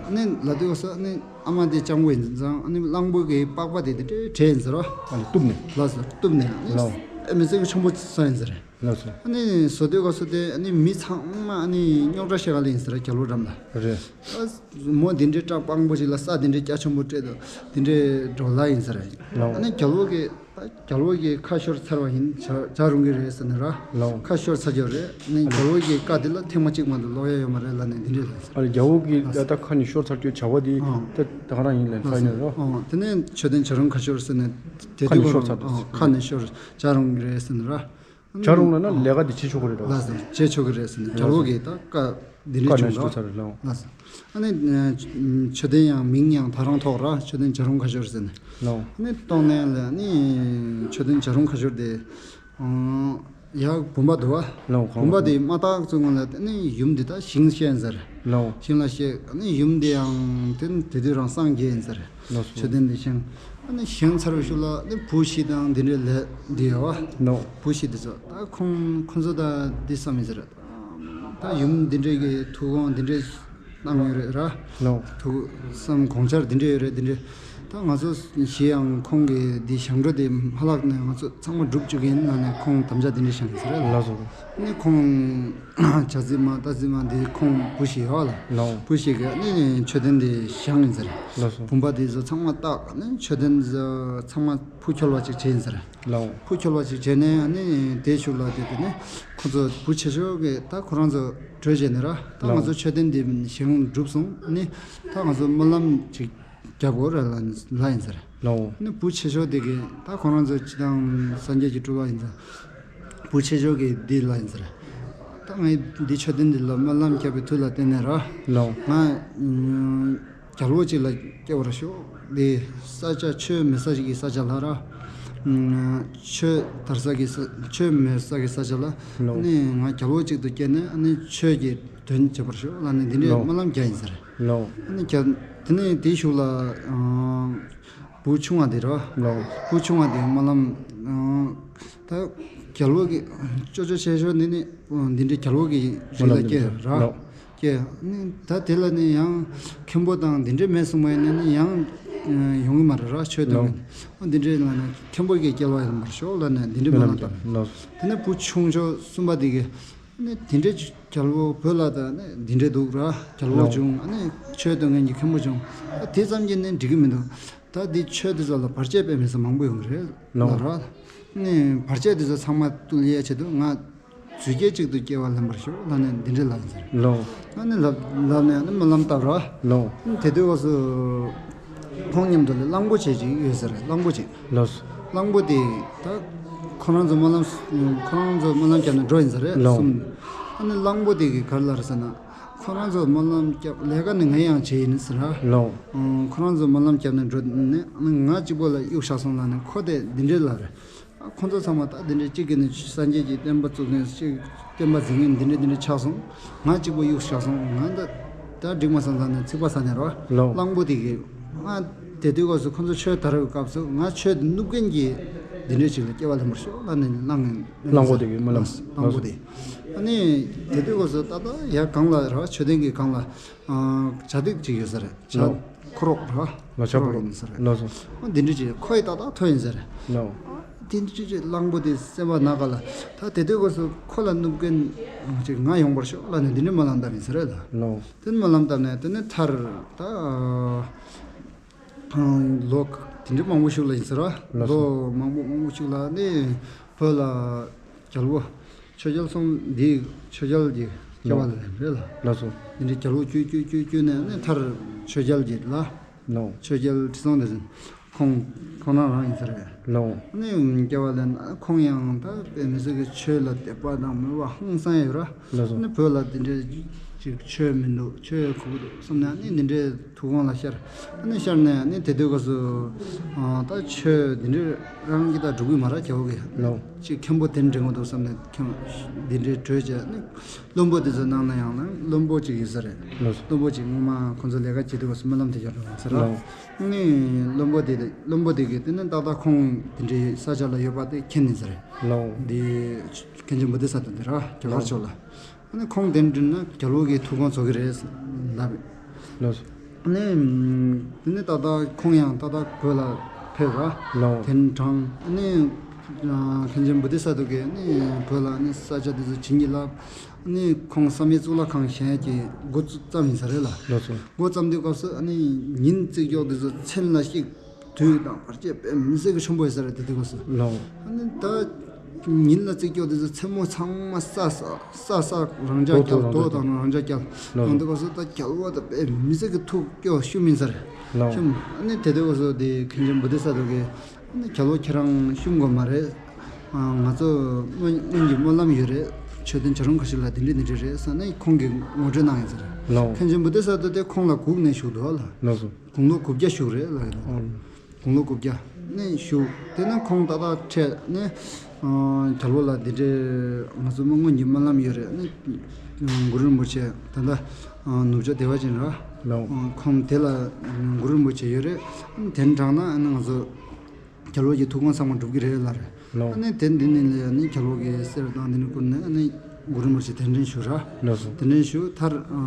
ཨ་ནི་ལབ་དུས་སྐབས་སུ་ཨ་ནི་ཨ་མ་དེ་སྤྱང་པོ་ཡིན་ཙང་ཨ་ནི་གླང་པོ་གི་པགས་པ་དེ་དེ་འདྲའི་བྲེགས་ཡིན་ཟེར་ར། ཨ་ནི་གཏུབ་ནས། ལགས་སོ། གཏུབ་ནས་ཨ་ནི་ལོ། དཔེ་མི་སྲིད་ཀྱི་ཆེན་པོ་བཟོས་ཡིན་ཟེར། ལགས་སོ། ཨ་ནི་བཟོ་དུས་སྐབས་སུ་དེ་ཨ་ནི་མི་ཚང་མ་ཨ་ནི་རྙོག་དྲ་བཤད་ག་ལ་ཡིན་ཟེར་རྒྱལ་པོ་འགྲམ་ལ། རེད། ཨ་མོ་འདི་འདྲའི་སྐྲག་སྤང་པོ་ཞིག་ལ་ས་འདི་འདྲའི་རྒྱ་ཆེན་པོ་སྤྲད་འདུག་འདི་འདྲའི་འགྲོ་ལ་ཡིན་ཟེར། ལོ། ཨ་ནི་རྒྱལ་པོ་གིས་ཨ་རྒྱལ་པོ་གིས་ཁ་ཤོར་ཚར་བ་ཡིན། བྱ་བྱ་རུང་གི་རེད་ཟེར་ནས་ར། ལོ། ཁ་ཤོར་ཚར་རྒྱུ་རེད། ཨ་ནི་རྒྱལ་པོ་གི་བཀའ་འདི་ལ་ཐེངས་མ་གཅིག་མ་གཏོགས་ལོག་ཡ་ཡོད་མ་རེད་ལབ་ནས་འདི་འདྲའི་ལབ་ཟེར། ཨ་ནི་རྒྱལ་པོ་གིས་ད་ལྟ་ཁ་ནས་ཤོར་ཚར་རྒྱུ་བྱ་བ་འདི་ཨ་ད་ད་ག་རང་ཡིན་ལབ་ཚར་ཡིན་ནས་ར། ཨ་དེ་ནས་མཆོད་རྟེན་བྱ་རུང་ཁ་ཤོར་ཟེར་ནས་དེ་ཁ་ནས་དུས་ཤོར་སྐབས་ཚར་ཨ་ཁ་ནས་ཤོར་བྱ་རུང་གི་རེད་ཟེར་ནས་ར། བྱ་རུང་ལ་ན་ལས་ཀ་འདི་བྱེད་ཆོག་གི་རེད་རོ། ལགས་སོ། བྱེད་ཆོག་གི་རེད་ཟེར་ནས་རྒྱལ་པོ་གིས་ད་བཀའ་འདི་འདྲ་བཀའ་བྱུང་ནས་རོ། ཚར་རེད་ལོ། ལགས་སོ། ཨ་ནི་མཆོད་རྟེན་ཡང་མིང་ཡང་ད་རང་ཐོགས་ར། མཆོད་རྟེན་བྱ་རུང་ཁ་ཤོར་ཟེར་ནས། ལོ། ཨ་ནི་གཏོང་ནས་ལ་ནི་མཆོད་རྟེན་བྱ་རུང་ཁ་ཤོར་དེ་ཡག་བུམ་པ་འདུག་བ། ལོ། བུམ་པ་དེ་མ་བཏགས་ཙམ་ལ་ནི་ཡུམ་འདི་ད་ཞིང་གཤེགས་ཟེར། ལོ། ཞིང་ལ་གཤེགས། ཨ་ནི་ཡུམ་འདི་ཡང་དེ་དེ་དུས་རང་སངས་རྒྱས་ཡིན་ཟེར། ལགས་སོ། མཆོད་རྟེན་འདི་བཞེངས། ཨ་ནི་བཞེངས་ཚར་བའི་ཤུལ་ལ་ནི་བུ་བཞི་དང་འདི་འདྲའི་ལས་འདི་ཡོད་བ། ལོ། བུ་བཞི་འདི་ཚོ་ད་ཁོང་ཁོང་ཚོ་ད་འདི་བསམ་ཡིན་ཟེར། ད་ཡུམ་འདི་འདྲའི་གི་ཐུགས་དགོངས་འདི་འདྲའི་གནང་ཡོད་རེད་ར། ལོ། ཐུགས་བསམ་དགོངས་འཆར་འདི་འདྲའི་ཡོད་རེད། འདི་འདྲའི་ད་ང་ཚོ་བཞི་ཡང་ཁོང་གི་འདི་ཞབས་བྲོ་འདི་མ་ལྷག་ནས་ང་ཚོ་ཚང་མ་སྒྲུབ་བཅུག་གི་ཡིན་ལབ་ནས་ཁོང་དམ་བཅའ་འདི་འདྲ་བཞེངས་ཟེར་རེད། ལགས་སོ། ནི་ཁོང་བྱ་རྫི་མ་རྟ་རྫི་མ་འདི་ཁོང་བུ་ཞིག་ཡོད་ལ། ལོ། བུ་ཞིག་གིས་ནི་མཆོད་རྟེན་འདི་བཞེངས་ཡིན་ཟེར། ལགས་སོ། བུམ་པ་འདི་ཚོ་ཚང་མ་བཏགས་ནི་མཆོད་རྟེན་འདི་ཚོ་ཚང་མ་བུ་འཁྱོལ་བ་ཅིག་བྱས་ཡིན་ཟེར། ལོ། བུ་འཁྱོལ་བ་ཅིག་བྱས་ནས་ནི་དེའི་གཞུག་ལ་དེ་དེ་ནི་ཁོ་ཚོ་བུ་ཆེ་ཤོས་ཀྱིས་ད་ཁོ་རང་ཚོ་གྲོས་བྱས་ནས་ར། ད་ལོ། ང་ཚོ་མཆོད་རྟེན་འདི་བཞེངས་གྲུབ་སོང་། ནི་ད་ང་ཚོ་སྨོན་ལམ་ཅིག་རྒྱབ་དགོས་རེད་ལ་ལ་ཡིན་ཟེར། ལའོ། ནི་བུ་ཆེ་ཤོས་དེ་གིས་ད་ཁོ་རང་ཚོ་སྤྱི་བཏང་སངས་རྒྱས་ཀྱི་སྤྲུལ་པ་ཡིན་ཟེར། བུ་ཆེ་ཤོས་ཀྱིས་འདི་ལ་ཡིན་ཟེར། ད་ངས་འདི་མཆོད་རྟེན་འདི་ལ་སྨོན་ལམ་བརྒྱབ་པའི་མཐུ་ལ་བརྟེན་ནས་ར། ལའོ། ང་ཨུམ་རྒྱལ་པོ་ཅིག་ལ་སྐྱེ་བར་ཤོག་འདི་ས་ཆ་ཆོས་མེད་ས་ཞིག་གི་ས་ཆ་ལ་ར། ཨུམ་ཆོས་དར་ས་གི་ས་ཆོས་མེད་ས་གི་ས་ཆ་ལ། ལའོ། ནི་ང་རྒྱལ་པོ་ཅིག་ཏུ་སྐྱེས་ནས་ནི་ཆོས་ཀྱི་དོན་བྱེད་པར་ཤོག་ལབ་ནས་འདི་འདྲའི་ལའོ། སྨོན་ལམ་བརྒྱབ་ཡིན་ཟེར། ལའོ། ཨ་ནི་རྒྱ་དེ་ནས་དེའི་གཞུག་ལ་ཨང་བུ་ཆུང་བ་དེ་རེད་བ། ལའོ། བུ་ཆུང་བ་དེ་སྨོན་ལམ་ཨང་ད་རྒྱལ་པོ་གི་ཅོ་ཅོ་ཆེ་ཤོས་འདི་ནི་འདི་འདྲའི་རྒྱལ་པོ་གི་རིགས་ལ་སྐྱེས་ར། ལའོ། སྐྱེས་ནི་ད་དེ་ལ་ནི་ཡང་མཁན་པོ་དང་འདི་འདྲའི་མེད་གསུངས་པ་ཡིན་ན་ནི་ཡང་ཡོང་གི་མ་རེད་ར། ཆོས་སྟོན་མཁན་འདི་འདྲའི་ལ་ནི་མཁན་པོ་གི་སྐྱེ་བ་ཡིན་པར་ཤོག་ལབ་ནས་འདི་འདྲའི་སྨོན་ལམ་བཏབ། ལའོ། དེ་ནས་བུ་ཆུང་ཤོས་གསུམ་པ་དེ་གི་ནི་དེ་འདྲའི་རྒྱལ་པོ་བོད་ལ་ད་ནི་འདི་འདྲའི་འདུག་ར། རྒྱལ་པོ་ལའོ། བྱུང་ཨ་ནི་ཆོས་སྟོན་མཁན་གྱི་མཁན་པོ་བྱུང་ཨ། དེ་ཙམ་གྱིས་ནི་འགྲིག་གི་མི་འདུག་ད་འདི་ཆོས་འདི་ཚོ་ལ་བར་ཆད་དཔེ་མི་སྲིད་མང་པོ་ཡོང་གི་རེད་ལའོ། ལ་ར། ནི་བར་ཆད་འདི་ཚོ་ཚང་མ་བཏུལ་ཡས་ཆེད་དུ་ང་རྫུས་སྐྱེས་གཅིག་ཏུ་སྐྱེ་བ་ལེན་པར་ཤོག་ལབ་ནས་འདི་འདྲའི་ལབ་ཡིན་ཟེར། ལའོ། ཨ་ནི་ལབ་ལབ་ནས་ཨ་ནི་སྨོན་ལམ་བཏབ་ར། ལའོ། ཨ་ནི་དེ་དུས་སྐབས་སུ་ཁོང་མཉམ་དུ་ལ་གླང་པོ་ཆེ་ཅིག་ཡོད་ཟེར། གླང་པོ་ཆེ། ལགས་སོ། གླང་པོ་དེ་ད་ཁོ་རང་ཚོ་སྨོན་ལམ་ཁོ་རང་ཚོ་སྨོན་ལམ་བརྒྱབ་ནས་འགྲོ་ཡིན་ས་རེད། ལའོ། གསུམ། ཨ་ནི་གླང་པོ་དེ་གིས་ག་རེ་ལབ་རེད་ཟེར་ན། ཁོ་རང་ཚོ་སྨོན་ལམ་བརྒྱབ་ལས་ཀ་ནི་ངས་ཡང་བྱས་ཡིན་ཟེར་ར། ལའོ། ཨང་ཁོ་རང་ཚོ་སྨོན་ལམ་བརྒྱབ་ནས་འགྲོ་ནས་ཨ་ནི་ང་གཅིག་པོ་ལ་གཡུག་བཞག་སོང་ལབ་ནས་ཁོ་དེ་འདི་འདྲའི་ལབ་རེད། ཁོང་ཚོ་ཚང་མ་ད་འདི་འདྲའི་གཅིག་གིས་ནི་སངས་རྒྱས་ཀྱི་བསྟན་པ་བཙུགས་མཁན་གཅིག་བསྟན་པ་འཛིན་མཁན་འདི་འདྲ་འདི་འདྲ་ཆགས་སོང་། ང་གཅིག་པོ་གཡུག་བཞག་སོང་། ང་ད་ད་འགྲིག་མ་སོང་ཙང་ནས་ཚིག་པ་ཟ་ནས་རོ། ལོ། གླང་པོ་དེ་གིས་ང་དེ་དུས་སྐབས་སུ་ཁོང་ཚོ་ཆོས་དར་བའི་སྐབས་སུ་ང་ཆོས་དེ་བསྣུབ་མཁན་གྱི་འདི་འདྲ་ཞིག་ལ་སྐྱེ་བ་ལེན་པར་ཤོག་ལབ་ནས་གླང་། གླང་པོ་དེ་གིས་སྨོན་ལམ། གླང་པོ་དེ། ཨ་ནི་དེ་དུས་སྐབས་སུ་ད་ལྟ་ཡར་སྒང་ལ་རོ། མཆོད་རྟེན་གྱི་སྒང་ལ་ཨ་བྱ་དེབ་ཅིག་ཡོད་ས་རེད། བྱ། ལོ། ཁོ་རོག་ར། ལོ། བྱ་ཁོ་རོག་ཡིན་ས་རེད། ལོ་སོ། འདི་འདྲ་ཅིག་ཁོ་ཡི་ཏག་ཏག་ཐོ་ཡིན་ས་རེད། ལོ། འདི་འདྲ་ཅིག་གླང་པོ་དེ་སེམས་པ་ནག་ག་ལ། ད་དེ་དུས་སྐབས་སུ་ཁོ་ལ་བསྣུབ་མཁན་ཅིག་ང་ཡོང་བར་ཤོག་ལབ་ནས་འདི་འདྲ་སྨོན་ལམ་བཏབ་ཡིན་ས་རེད་ལ། ལོ། དེ་སྨོན་ལམ་བཏབ་ནས་དེ་ནས་མཐར་ད་ལོ་དེ་འདྲ་མང་པོ་ཞིག་ལ་ཡིན་ས་ར། ལོ་སོ། ལོ་མང་པོ་མང་པོ་ཞིག་ལ་ནི་བོད་ལ་རྒྱལ་པོ། ཆོས་རྒྱལ་གསུམ་འདི་ཆོས་རྒྱལ་གྱི་སྐྱེ་བ་ལེན་རེད་ལ། ལགས་སོ། འདི་འདྲའི་རྒྱལ་པོ་བསྐྱོད་བསྐྱོད་བསྐྱོད་བསྐྱོད་ནས་ནི་མཐར་ཆོས་རྒྱལ་གྱི་ལ། ལོ། ཆོས་རྒྱལ་ཁྲི་སྲོང་ལྡེ་བཙན་ཁོང་ཁོང་རང་རང་ཡིན་ས་རེད། ལོ། ནི་སྐྱེ་བ་ལེན་ཁོང་ཡང་ད་དཔེ་མི་སྲིད་ཀྱི་ཆོས་ལ་དད་པ་དང་མོས་པ་ཧང་སང་ཡོད་ར། ལགས་སོ། ནི་བོད་ལ་འདི་འདྲའི་ཅིག་ཆོས་མི་འདུག་ཆོས་གོ་གི་འདུག་བསམ་ནས་ནི་འདི་འདྲའི་ཐུགས་དགོངས་ལ་ཤར། ཨ་ནི་ཤར་ནས་ནི་དེ་དུས་སྐབས་སུ་ཨ་ད་ཆོས་འདི་འདྲའི་རང་གིས་ད་སྒྲུབ་གི་མ་རེད། རྒྱལ་པོ་གིས། ལོ། ཅིག་མཁན་པོ་དེ་འདྲ་འདྲེན་དགོས་འདུག་བསམ་ནས་མཁན་འདི་འདྲའི་གྲོས་བྱས་ནི་བློན་པོ་དེ་ཚོ་ནང་ན་ཡང་ན་བློན་པོ་ཅིག་ཡོད་ས་རེད། ལོ། བློན་པོ་ཅིག་སྔོན་མ་ཁོང་ཚོ་ལས་ཀ་བྱེད་དུས་སྐབས་སུ་སྨོན་ལམ་དེ་རྒྱབ་འགྲོ་ཡོད་ས་རེད། ལོ། ནི་བློན་པོ་དེ་བློན་པོ་དེ་གིས་དེ་ནི་ཏག་ཏག་ཁོང་དེ་འདྲའི་ས་ཆ་ལ་ཡོད་པ་དེ་མཁྱེན་ནི་ས་རེད། ལོ། འདི་མཁན་ཆེན་བོ་དྷི་ས་ཏྭ་དེ་ར་རྒྱ་གར་ཕྱོགས་ལ། ཨ་ནི་ཁོང་གདན་འདྲེན་ན་རྒྱལ་པོ་གིས་ཐུགས་དགོངས་རྫོགས་ཀྱི་རེད་ལབ། ལགས་སོ། ཨ་ནི་དེ་ནི་ཏག་ཏག་ཁོང་ཡང་ཏག་ཏག་བོད་ལ་ཕེབས་ར། ལགས། གདན་དྲངས། ཨ་ནི་མཁན་ཆེན་བོ་དྷི་ས་ཏྭ་གིས་ཨ་ནི་བོད་ལ་ཨ་ནི་ས་ཆ་དེ་ཚོ་བྱིན་གྱིས་བརླབས། ཨ་ནི་ཁོང་བསམ་ཡས་གཙུག་ལག་ཁང་བཞེངས་ཀྱི་འགོ་བརྩམས་ཡིན་ས་རེད་ལ། ལགས་སོ། འགོ་བརྩམས་དུས་སྐབས་སུ་ཨ་ནི་ཉིན་བརྩེགས་འཇོག་དེ་ཚོ་མཚན་ལ་གཤེགས། དུས་དང་བར་ཆད་དཔེ་མི་སྲིད་ཀྱི་ཆེན་པོ་ཡོད་ས་རེད་དེ་དུས་སྐབས་སུ། ལགས། ཨ་ནི་ད་ཉིན་ལ་བརྩེགས་འཇོག་དེ་ཚོ་མཚན་མོ་ཚང་མ་ས་ས་ས་ས་རང་འཇགས་རྡོ་རྐྱལ། རྡོ་རྡོ་རྡོ་རྐྱལ། རང་འཇགས་རྐྱལ། ལགས། ཡོང་དུས་སྐབས་སུ་ད་རྒྱལ་པོ་ད་དཔེ་མི་སྲིད་ཀྱི་ཐུགས་སྐྱོ་ཤུགས་སྨིན་ས་རེད། ལགས། ཤུམ། ཨ་ནི་དེ་དུས་སྐབས་སུ་དེ་མཁན་ཆེན་བོ་དྷི་ས་ཏྭ་གིས་ཨ་ནི་རྒྱལ་པོ་ཁྱེད་རང་ཤུམ་དགོས་མ་རེད། ང་ཚོ་སྔོན་སྔོན་གྱི་སྨོན་ལམ་ཡོད་རེད། མཆོད་རྟེན་བྱ་རུང་ཁ་ཤས་ལ་དེ་འདྲ་དེ་འདྲ་རེད་ཟེར་ནས་ཁོང་གིས་ངོ་སྤྲོད་གནང་ཡིན་ཟེར། ལགས། མཁན་ཆེན་བོ་དྷི་ས་ཏྭ་དེ་ཁོང་ལ་སྒུག་ནས་བཞུགས་འདུག་ལ། ལགས་སོ། དགུང་ལོ་དགུ་བརྒྱ་བཞུགས་རེད་ལ། ཨང་། དགུང་ལོ་དགུ་བརྒྱ་ནས་བཞུགས། དེ་ནས་ཁོང་ཏག་ཏག་འཕྲད་ནས་ཨ་རྒྱལ་པོ་ལ་འདི་འདྲའི་ང་ཚོ་མི་སྔོན་གྱི་སྨོན་ལམ་ཡོད་རེད། ནི་གུ་རུ་རིན་པོ་ཆེ་ད་ལྟ་ཨ་ནུབ་ཕྱོགས་བདེ་བ་ཅན་ར། ལགས། ཨ་ཁོང་དེ་ལ་གུ་རུ་རིན་པོ་ཆེ་ཡོད་རེད། དེ་དྲངས་ན་ཨ་ནི་ང་ཚོ་རྒྱལ་པོ་གི་ཐུགས་དགོངས་ཚང་མ་འགྲུབ་ཀྱི་རེད་ལབ་རེད། ལགས། ཨ་ནི་དེ་འདི་ནས་ལས་ནི་རྒྱལ་པོ་གི་གསེར་དང་འདི་ནི་བསྐུར་ནས་ཨ་ནི་གུ་རུ་རིན་པོ་ཆེ་གདན་འདྲེན་ཞུ་ར། ལགས་སོ། གདན་འདྲེན་ཞུ་མཐར་ཨ་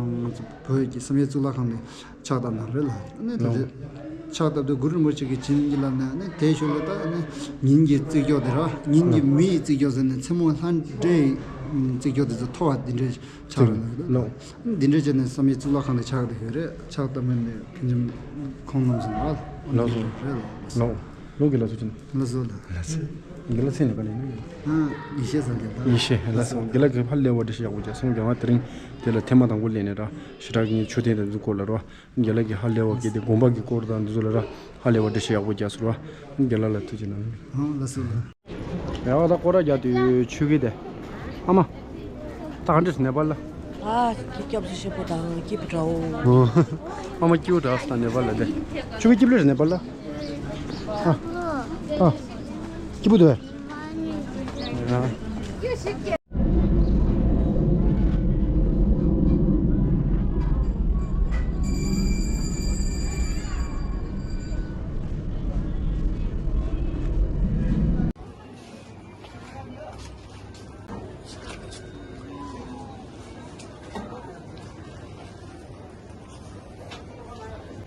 ང་ཚོ་བོད་ཀྱི་བསམ་ཡས་གཙུག་ལག་ཁང་ནས་ཕྱག་བཏབ་གནང་རེད་ལ། ཨ་ནི་དེ་ལགས། ཕྱག་བཏབ་དུས་གུ་རུ་རིན་པོ་ཆེ་གིས་བྱིན་གྱིས་བརླབས་ནས་ཨ་ནི་དེའི་ཤུལ་ལ་ད་ཨ་ནི་ཉིན་གྱི་བརྩེགས་འཇོག་དེ་ར། ཉིན་གྱི་ལགས། མེ་ཡི་བརྩེགས་འཇོག་ཟེར་ནས་མཚན་མོ་ལྷ་འདྲེ་ཡི་བརྩེགས་འཇོག་དེ་ཚོ་མཐོ་བ་འདི་འདྲའི་ཕྱག་རེད་ལ། ལགས། འདི་འདྲ་བྱས་ནས་བསམ་ཡས་གཙུག་ལག་ཁང་དུ་ཕྱག་དེ་ཡོད་རེད། ཕྱག་བཏབ་མཁན་ནས་མཁན་ཆེན་ཁོང་རྣམ་གསུམ་ལ། ལགས་སོ། རེད་ལ། ལགས། ལོ་གི་ལ་སུ་ཅན། ལགས་སོ་ལ། ལགས་སོ། དགེ་ལགས་མཚན་ནི་ག་ལ་ཡིན་ན། ཨ་ཡེ་ཤེས་སངས་རྒྱས་ལགས། ཡེ་ཤེས་ལགས་སོ། དགེ་ལགས་ཀྱིས་ཧ་ལས་པ་འགྲེལ་བཤད་ཡག་པོ་བརྒྱབ་སོང་། རྒྱ་གར་དེ་རིང་དེ་ལ་ཐེངས་མ་དང་པོ་སླེབས་ནས་ར། ཞེ་དྲག་གི་མཆོད་རྟེན་དང་འདི་སྐོར་ལ་ར། དགེ་ལགས་ཀྱིས་ཧ་ལས་པ་བརྒྱབ་སྟེ་དགོན་པ་གི་སྐོར་དང་འདི་ཚོ་ལ་ར། ཧ་ལས་པ་འགྲེལ་བཤད་ཡག་པོ་བརྒྱབ་སོང་ར། དགེ་ལགས་ལ་ཐུགས་རྗེ་གནང་། ཨ་ལགས་སོ་ལ། ཡ་ད་སྐོར་ར་རྒྱག་དུས་ཆོས་སྐྱིད་དེ། ཨ་མ། ད་ག་འདྲས་ནེ་པཱལ་ལ། ཨ་ཁྱི་སྐྱབས་སུ་ཤེས་པོ་དང་སྐྱིད་པོ་འདྲ་བོ། ཨ་མ་སྐྱིད་པོ་འདྲ་སོང་ད་ནེ་པཱལ་ལ་དེ། ཆོས་སྐྱིད་སྐྱིད་པོ་རེད་ནེ་པཱལ་ལ། ཨ། ཨ། སྐྱིད་པོ་འདུག་ཨ།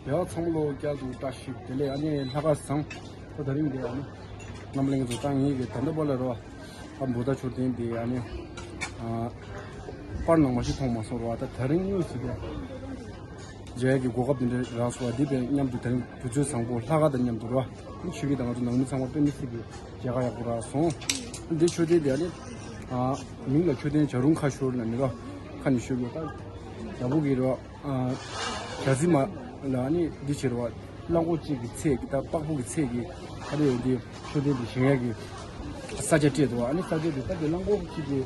ཡ་ཚང་མ་ལོ་བསྐྱར་དུ་བཀྲ་ཤིས་བདེ་ལེགས། ཨ་ནི་ལྷག་དཀར་བཟང་། ད་དེ་རིང་འདི་ཨ་ནི་རྣམ་གླིང་གི་ད་ངེད་ཀྱི་ད་ལྟ་བར་ལ་རོ། ཨ་བུདྡྷ་མཆོད་རྟེན་འདི་ཨ་ནི་ཨ་པར་ནང་མ་ཞིག་མཐོང་མ་སོང་རོ། ད་དེ་རིང་དངོས་སུ་དེ། མཇལ་ཡག་གི་གོ་སྐབས་དེ་འདྲ་རག་སོང་བ། འདི་དཔེ་མཉམ་དུ་དེ་རིང་དུས་ཚོད་བཟང་པོ་ལྷག་དཀར་དང་མཉམ་དུ་རོ། ཆོས་སྐྱིད་དང་ང་ཚོ་ནང་མི་ཚང་མ་དཔེ་མི་སྲིད་ཀྱི་མཇལ་ཁ་ཡག་པོ་རག་སོང་། འདི་མཆོད་རྟེན་དེ་ཨ་ནི་ཨ་མིང་ལ་མཆོད་རྟེན་བྱ་རུང་ཁ་ཤོར་ལ་ནི་རོ། ཁ་ནས་ཤོར་དགོས་ད། རྒྱ་བོད་ཀྱི་རོ། ཨ་བྱ་རྫི་མ་ལ་ཨ་ནི་འདི་བྱེད་རོ། གླང་པོ་ཆེ་གི་ཚད་ཀྱི་ད་པགས་པོ་གི་ཚད་ཀྱི་ཨ་ནི་འདི་མཆོད་རྟེན་འདི་བཞེངས་ཡག་གི་ས་ཆ་སྤྲད་འདུག་ཨ་ནི་ས་ཆ་འདི་ད་འདི་གླང་པོ་ཆེ་གི་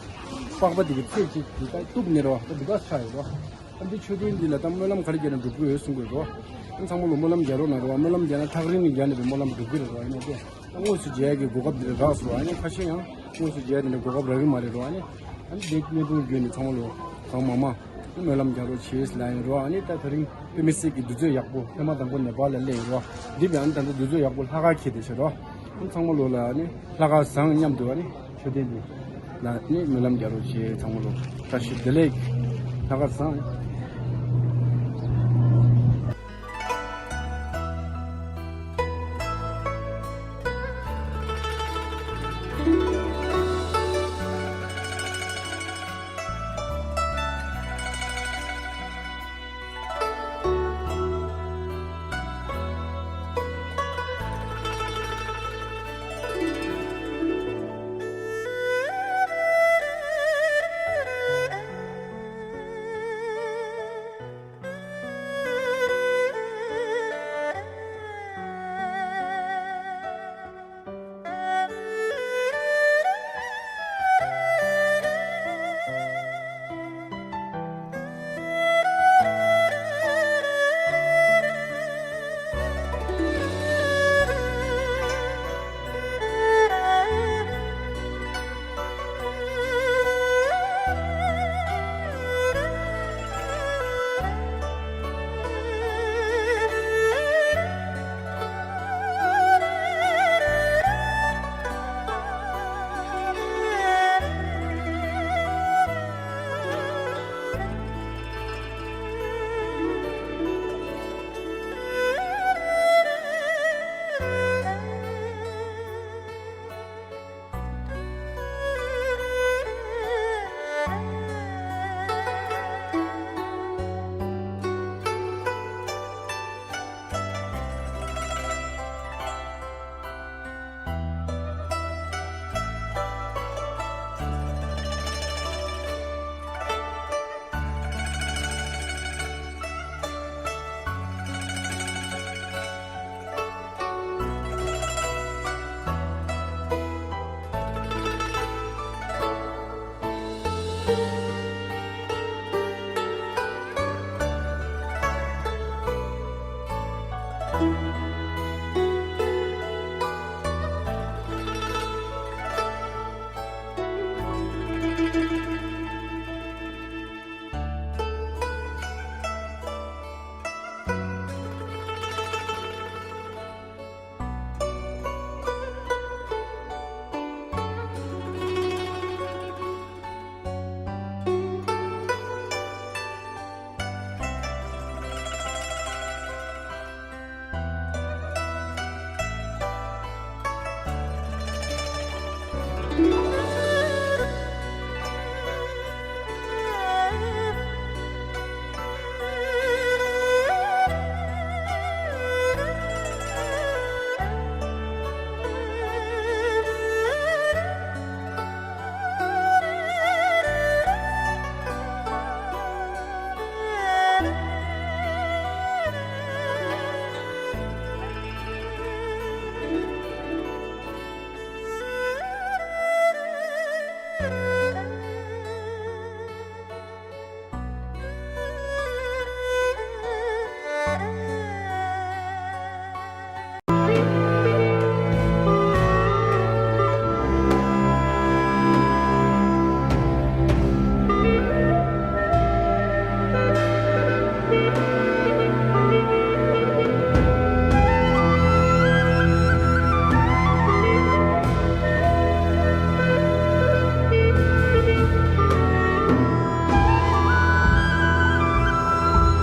པགས་པ་འདི་གི་ཚད་ཅིག་འདི་ད་གཏུབ་ནས་རོ། ད་འདི་ག་ཆགས་ཡོད་རོ། ཨ་འདི་མཆོད་རྟེན་འདི་ལ་ད་སྨོན་ལམ་ག་རེ་བརྒྱབ་ན་འགྲུབ་ཀྱི་ཡོད་གསུང་གི་ཡོད་རོ། ཨ་ཚང་མ་ལོ་སྨོན་ལམ་རྒྱག་རོགས་གནང་རོ། སྨོན་ལམ་རྒྱག་ན་ཐག་རིང་ནས་རྒྱག་ནས་པའི་སྨོན་ལམ་འགྲུབ་ཀྱི་རེད་རོ། ཨ་ནི་དེ། དངོས་སུ་མཇལ་ཡག་གི་གོ་སྐབས་འདི་རག་སོང་། ཨ་ནི་ཁ་ཤས་ཡང་དངོས་སུ་མཇལ་དེ་འདྲ་གོ་སྐབས་རག་གི་མ་རེད་རོ། ཨ་ནི་ཨ་ནི་དེ་གནས་སྟངས་བརྒྱུད་ནས་ཚང་མ་ལོ་གང་མང་མང་སྨོན་ལམ་རྒྱག་རོགས་བྱེད་ལབ་ཡིན་རོ། ཨ་ནི་ད་དེ་རིང་དཔེ་མི་སྲིད་ཀྱི་དུས་ཚོད་ཡག་པོ། ཐེངས་མ་དང་པོ་ནེ་པཱལ་ལ་སླེབས་ཡིན་རོ། འདི་བས་ཨ་ནི་ད་ལྟ་དུས་ཚོད་ཡག་པོ་ལྷག་དཀར་འཁེལ་བསྡད་ཤག་རོ། ཨ་ནི་ཚང་མ་ལོ་ལ་ཨ་ནི་ལྷག་དཀར་བཟང་མཉམ་དུ་ཨ་ནི་མཆོད་རྟེན་འདི་ལ་ནི་སྨོན་ལམ་རྒྱག་རོགས་བྱེད། ཚང་མ་ལོ་བཀྲ་ཤིས་བདེ་ལེགས། ལྷག་དཀར་བཟང་།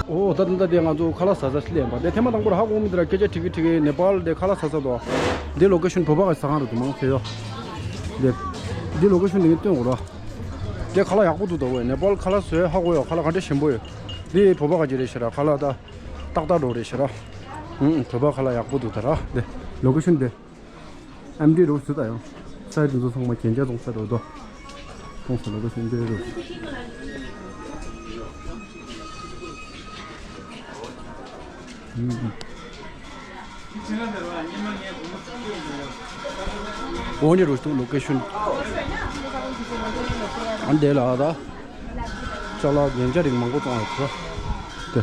ཨོ། ད་ད་ད་དེ་ང་ཚོ་ཁ་ལག་ཟ་ས་སླེབས་པ། དེ་ཐེངས་མ་དང་པོར་ཧ་གོ་མི་འདི་ར་སྐད་ཆ་དྲི་གི་དྲི་གི། ནེ་པཱལ་དེ་ཁ་ལག་ཟ་ས་དོ། འདི་ལོ་ཀེ་ཤོན་བོད་པ་གི་ཟ་ཁང་རེད་འདུག་མང་ཆེ་ཡོ། དེ་འདི་ལོ་ཀེ་ཤོན་དེ་ངས་སྟོན་དགོས་ར། དེ་ཁ་ལག་ཡག་པོ་འདུག་ད། ཝེ་ནེ་པཱལ་ཁ་ལག་བཟོས་ཧ་གོ་ཡོ། ཁ་ལག་ག་འདྲ་ཞིམ་པོ་ཡོད། འདི་བོད་པ་ག་ཅིག་རེད་ཤག་ར། ཁ་ལག་ད་ཏག་ཏག་འགྲོ་རེད་ཤག་ར། ཧུམ། བོད་པ་ཁ་ལག་ཡག་པོ་འདུག་ད་ར། དེ་ལོ་ཀེ་ཤོན་དེ། ཨེམ་ཌི་རུ་སུ་ད་ཡང་། ས་ཡ་དེ་ཚོ་ཚང་མ་གན་རྒྱ་གཏོང་ས་རེད་དོ། གཏོང་ས་ལ་དོ་ཤིན་ཏུ་རུ། འོ་ནི་རུ་སྟུ་ལོ་ཀེ་ཤོན། ཨན་དེ་ལ་ཨ་ད། ཅ་ལག་གན་རྒྱ་རིགས་མང་པོ་གཏོང་ཡོད་ཁོ། དེ།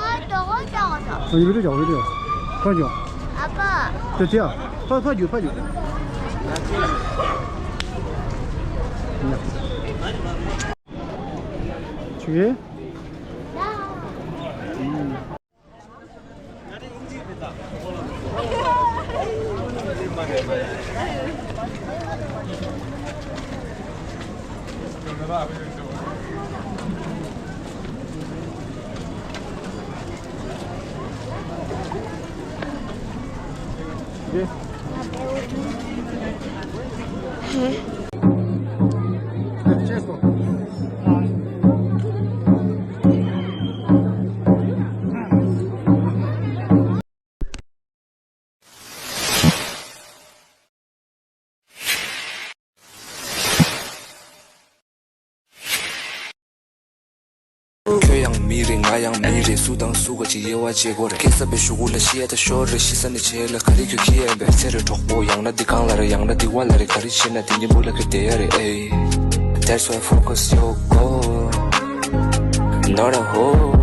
ང་དོ་གོ་ཅག་ད། ཡི་བི་རི་ཅག་བི་རི་ཅག་ཁ་ཅག་ཨ་ཕ། དེ་དེ་ཨ། ཕ་ཕ་རྒྱུ་ཕ་རྒྱུ། ཆུ་གེ། ཁྱོད་ཡང་མི་རེད། ང་ཡང་མི་རེད། སུ་དང་སུ་ག་ཅིག་དབྱེ་བ་འབྱེད་དགོས་རེད། སྐྱེ་ས་པའི་གཞུག་གུ་ལ་ཤི་ཡ་ད་ཤོར་རེད། ཤི་ས་ནས་བྱེད་ལ་ག་རེ་ཁྱོད་ཁྱི་ཡན་པས་ཚེ་རེ་གྲོགས་པོ། ཡང་ན་འདི་གང་ལ་རེད། ཡང་ན་འདི་བ་ལ་རེད། ག་རེ་བྱེད་ན་དེ་གཉིས་པོ་ལ་ཁྱོད་བསྡད་ཡ་རེད། ཨེ། That's why focus your goal, not a hole.